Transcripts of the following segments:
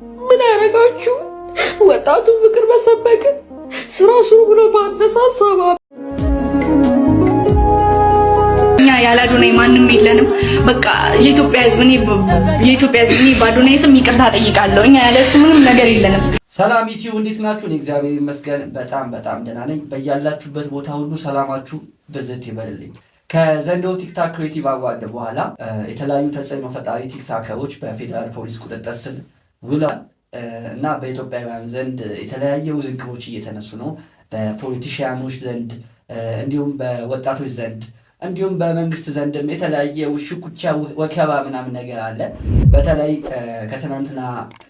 ምን አረጋችሁ? ወጣቱ ፍቅር በሰበከ፣ ስራ ስሩ ብሎ ባነሳሳባ እኛ ያለ አዶናይ ማንም የለንም። በቃ የኢትዮጵያ ሕዝብ፣ እኔ የኢትዮጵያ ሕዝብ፣ እኔ በአዶናይ ስም ይቅርታ ጠይቃለሁ። እኛ ያለ እሱ ምንም ነገር የለንም። ሰላም ዩቲዩብ፣ እንዴት ናችሁ? እኔ እግዚአብሔር ይመስገን በጣም በጣም ደህና ነኝ። በያላችሁበት ቦታ ሁሉ ሰላማችሁ ብዝት ይበልልኝ። ከዘንድሮ ቲክታክ creative award በኋላ የተለያዩ ተጽዕኖ ፈጣሪ ቲክታከሮች በፌዴራል ፖሊስ ቁጥጥር ስር ውለዋል እና በኢትዮጵያውያን ዘንድ የተለያየ ውዝግቦች እየተነሱ ነው። በ politician ኦች ዘንድ፣ እንዲሁም በወጣቶች ዘንድ፣ እንዲሁም በመንግስት ዘንድም የተለያየ ሽኩቻ፣ ወከባ ምናምን ነገር አለ። በተለይ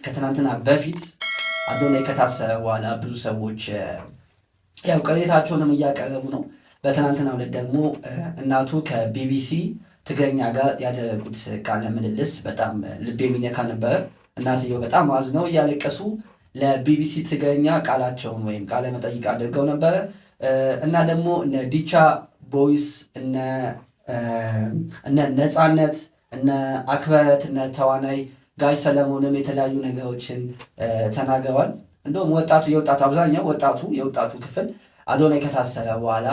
ከትናንትና በፊት አዶናይ ከታሰረ በኋላ ብዙ ሰዎች ያው ቅሬታቸውንም እያቀረቡ ነው። በትናንትናው ዕለት ደግሞ እናቱ ከቢቢሲ ትግርኛ ጋር ያደረጉት ቃለ ምልልስ በጣም ልብ የሚነካ ነበረ። እናትየው በጣም አዝነው እያለቀሱ ለቢቢሲ ትግርኛ ቃላቸውን ወይም ቃለ መጠይቅ አድርገው ነበረ እና ደግሞ እነ ዲቻ ቦይስ፣ እነ ነፃነት፣ እነ አክበረት፣ እነ ተዋናይ ጋሽ ሰለሞንም የተለያዩ ነገሮችን ተናግረዋል። እንደውም ወጣቱ የወጣቱ አብዛኛው ወጣቱ የወጣቱ ክፍል አዶናይ ከታሰረ በኋላ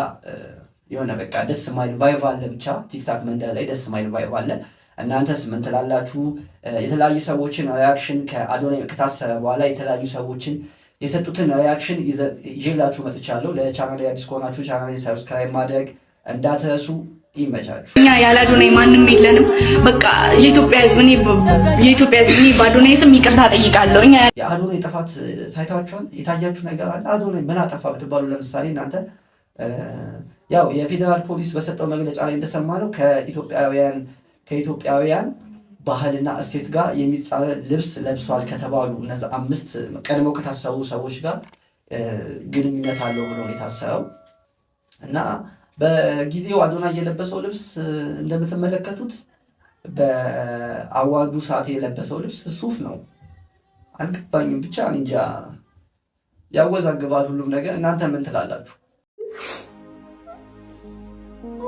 የሆነ በቃ ደስ ማይል vibe አለ። ብቻ ቲክታክ መንደር ላይ ደስ ማይል vibe አለ። እናንተስ ምን ትላላችሁ? የተለያዩ ሰዎችን reaction፣ ከአዶናይ ከታሰረ በኋላ የተለያዩ ሰዎችን የሰጡትን reaction ይዤላችሁ መጥቻለሁ። ለቻናል አዲስ ከሆናችሁ ቻናል subscribe ማድረግ እንዳትረሱ። ይመቻችሁ። እኛ ያለ አዶናይ ማንም የለንም። በቃ የኢትዮጵያ ሕዝብ፣ እኔ የኢትዮጵያ ሕዝብ፣ እኔ በአዶናይ ስም ይቅርታ ጠይቃለሁ። እኛ የአዶናይ ጥፋት ታይታችኋል? የታያችሁ ነገር አለ? አዶናይ ምን አጠፋ ብትባሉ ለምሳሌ እናንተ፣ ያው የፌዴራል ፖሊስ በሰጠው መግለጫ ላይ እንደሰማነው ከኢትዮጵያውያን ባህልና እሴት ጋር የሚጻረር ልብስ ለብሷል ከተባሉ እነዚ አምስት ቀድመው ከታሰሩ ሰዎች ጋር ግንኙነት አለው ብሎ የታሰረው። እና በጊዜው አዶናይ የለበሰው ልብስ እንደምትመለከቱት በ award ኡ ሰዓት የለበሰው ልብስ ሱፍ ነው። አልገባኝም። ብቻ እንጃ፣ ያወዛግባል ሁሉም ነገር። እናንተ ምን ትላላችሁ?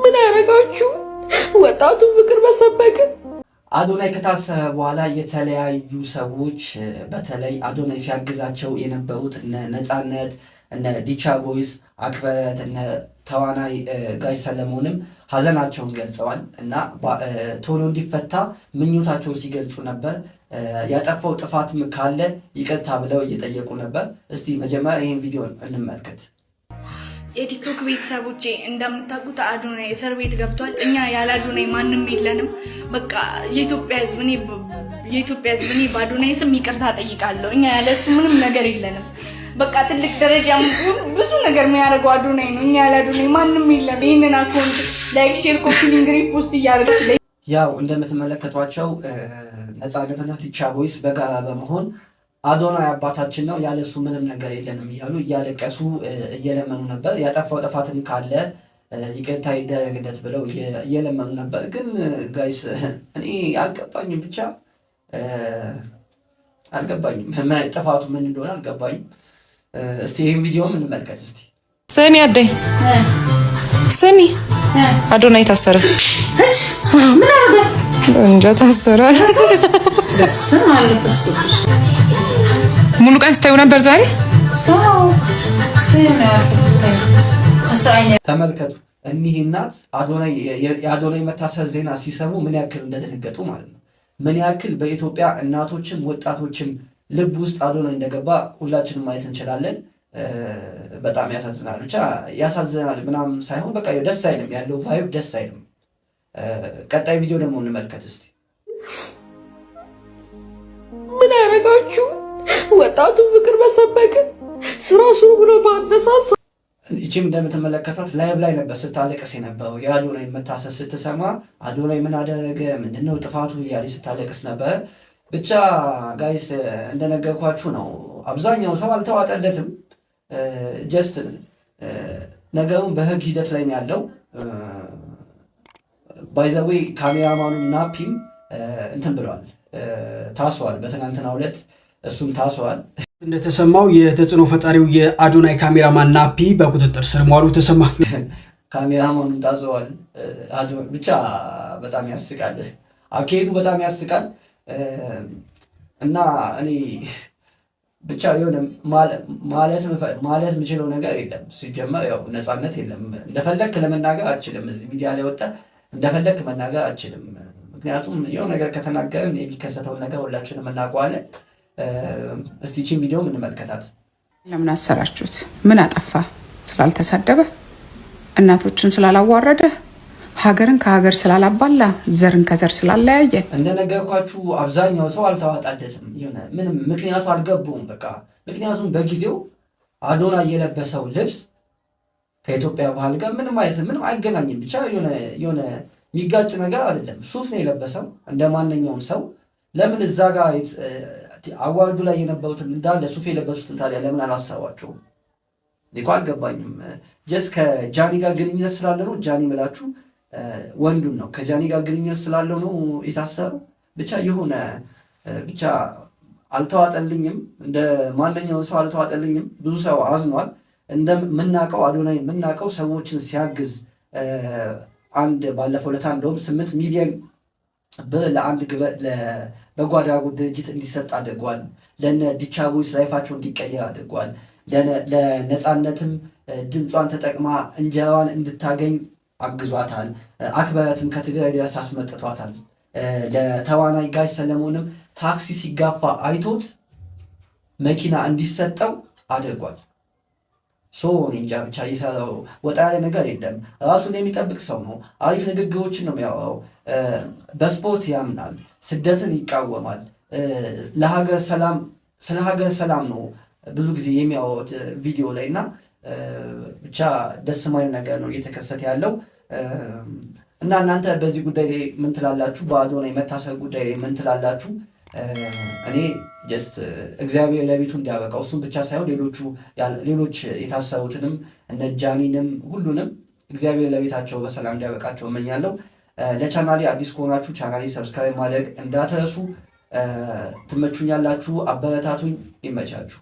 ምን አረጋችሁ? ወጣቱ ፍቅር በሰበከ አዶናይ ከታሰረ በኋላ የተለያዩ ሰዎች፣ በተለይ አዶናይ ሲያግዛቸው የነበሩት እነ ነፃነት፣ እነ ዲቻ ቦይስ፣ አክበረት፣ እነ ተዋናይ ጋሽ ሰለሞንም ሀዘናቸውን ገልጸዋል እና ቶሎ እንዲፈታ ምኞታቸውን ሲገልጹ ነበር። ያጠፋው ጥፋትም ካለ ይቅርታ ብለው እየጠየቁ ነበር። እስቲ መጀመሪያ ይህን ቪዲዮ እንመልከት። የቲክቶክ ቤተሰቦቼ፣ እንደምታውቁት አዶናይ እስር ቤት ገብቷል። እኛ ያለ አዶናይ ማንም የለንም። በቃ የኢትዮጵያ ሕዝብ፣ እኔ የኢትዮጵያ ሕዝብ፣ እኔ በአዶናይ ስም ይቅርታ ጠይቃለሁ። እኛ ያለ እሱ ምንም ነገር የለንም። በቃ ትልቅ ደረጃ ብዙ ነገር የሚያደርገው አዶናይ ነው። እኛ ያለ አዶናይ ማንም የለም። ይህንን account like፣ share፣ copy link፣ repost እያደረጋችሁ ያው እንደምትመለከቷቸው ነፃነትና ዲቻ ቦይስ በጋራ በመሆን አዶናይ አባታችን ነው፣ ያለሱ ምንም ነገር የለንም እያሉ እያለቀሱ እየለመኑ ነበር። ያጠፋው ጥፋትም ካለ ይቅርታ ይደረግለት ብለው እየለመኑ ነበር። ግን guys፣ እኔ አልገባኝም፣ ብቻ አልገባኝም፣ ጥፋቱ ምን እንደሆነ አልገባኝም። እስቲ ይህን ቪዲዮም እንመልከት እስቲ። ስሚ አደይ፣ ስሚ፣ አዶናይ ታሰረ። እንጃ፣ ታሰረ። ሙሉ ቀን ስታዩ ነበር ዛሬ። ተመልከቱ፣ እኒህ እናት የአዶናይ መታሰር ዜና ሲሰሙ ምን ያክል እንደደነገጡ ማለት ነው። ምን ያክል በኢትዮጵያ እናቶችም ወጣቶችም ልብ ውስጥ አዶናይ እንደገባ ሁላችንም ማየት እንችላለን። በጣም ያሳዝናል። ብቻ ያሳዝናል ምናምን ሳይሆን በቃ ደስ አይልም፣ ያለው vibe ደስ አይልም። ቀጣይ ቪዲዮ ደግሞ እንመልከት እስቲ። ምን አረጋችሁ? ወጣቱ ፍቅር በሰበከ፣ ስራ ስሩ ብሎ ባነሳሳ ይቺም እንደምትመለከቷት live ላይ ነበር ስታለቅስ የነበረው። የአዶናይ መታሰር ስትሰማ አዶናይ ምን አደረገ፣ ምንድነው ጥፋቱ እያለች ስታለቅስ ነበር። ብቻ guys፣ እንደነገርኳችሁ ነው። አብዛኛው ሰው አልተዋጠለትም። Just ነገሩን በህግ ሂደት ላይ ነው ያለው። By the way ካሜራማኑ ናፒም እንትን ብሏል፣ ታስሯል። በትናንትናው ዕለት እሱም ታስሯል። እንደተሰማው የተጽዕኖ ፈጣሪው የአዶናይ ካሜራማን ናፒ በቁጥጥር ስር መዋሉ ተሰማ። ካሜራማኑም ታስሯል። ብቻ በጣም ያስቃል፣ አካሄዱ በጣም ያስቃል። እና እኔ ብቻ የሆነ ማለት የምችለው ነገር የለም። ሲጀመር ያው ነፃነት የለም። እንደፈለክ ለመናገር አችልም። እዚህ ሚዲያ ላይ ወጣ እንደፈለክ መናገር አችልም። ምክንያቱም የሆነ ነገር ከተናገርን የሚከሰተውን ነገር ሁላችንም እናውቀዋለን። እስቲ ይህችን ቪዲዮ እንመልከታት። ለምን አሰራችሁት? ምን አጠፋ? ስላልተሳደበ፣ እናቶችን ስላላዋረደ፣ ሀገርን ከሀገር ስላላባላ፣ ዘርን ከዘር ስላለያየ። እንደነገርኳችሁ አብዛኛው ሰው አልተዋጣለትም። የሆነ ምንም ምክንያቱ አልገቡም። በቃ ምክንያቱም በጊዜው አዶናይ የለበሰው ልብስ ከኢትዮጵያ ባህል ጋር ምንም ምንም አይገናኝም። ብቻ የሆነ የሚጋጭ ነገር አይደለም። ሱፍ ነው የለበሰው እንደ ማንኛውም ሰው። ለምን እዛ ጋር award ኡ ላይ የነበሩትን እንዳለ ሱፍ የለበሱትን ታዲያ ለምን አላሰሯቸውም? እኮ አልገባኝም። Just ከጃኒ ጋር ግንኙነት ስላለ ነው። ጃኒ ምላችሁ ወንዱን ነው። ከጃኒ ጋር ግንኙነት ስላለው ነው የታሰረው። ብቻ የሆነ ብቻ አልተዋጠልኝም። እንደ ማንኛውም ሰው አልተዋጠልኝም። ብዙ ሰው አዝኗል። እንደምናውቀው አዶናይ የምናውቀው ሰዎችን ሲያግዝ አንድ ባለፈው ለታ እንደውም 8 ሚሊዮን ብር ለአንድ ለበጎ አድራጎት ድርጅት እንዲሰጥ አድርጓል። ለነ ዲቻ ቦይስ life ኣቸው እንዲቀየር አድርጓል። ለነፃነትም ድምጿን ተጠቅማ እንጀራዋን እንድታገኝ አግዟታል። አክበረትም ከትግራይ ድረስ አስመጥቷታል። ለተዋናይ ጋሽ ሰለሞንም ታክሲ ሲጋፋ አይቶት መኪና እንዲሰጠው አድርጓል። So እኔ እንጃ ብቻ ይሰራው ወጣ ያለ ነገር የለም። ራሱን የሚጠብቅ ሰው ነው። አሪፍ ንግግሮችን ነው የሚያወራው። በስፖርት ያምናል። ስደትን ይቃወማል። ለሀገር ሰላም ስለ ሀገር ሰላም ነው ብዙ ጊዜ የሚያወሩት ቪዲዮ ላይ። እና ብቻ ደስ ማይል ነገር ነው እየተከሰተ ያለው። እና እናንተ በዚህ ጉዳይ ላይ ምን ትላላችሁ? በአዶናይ መታሰር ጉዳይ ላይ ምን ትላላችሁ? እኔ just እግዚአብሔር ለቤቱ እንዲያበቃው፣ እሱም ብቻ ሳይሆን ሌሎች የታሰሩትንም እነ ጃኒንም ሁሉንም እግዚአብሔር ለቤታቸው በሰላም እንዲያበቃቸው እመኛለሁ። ለቻናሌ አዲስ ከሆናችሁ ቻናሌ subscribe ማድረግ እንዳትረሱ። ትመቹኛላችሁ፣ አበረታቱኝ። ይመቻችሁ።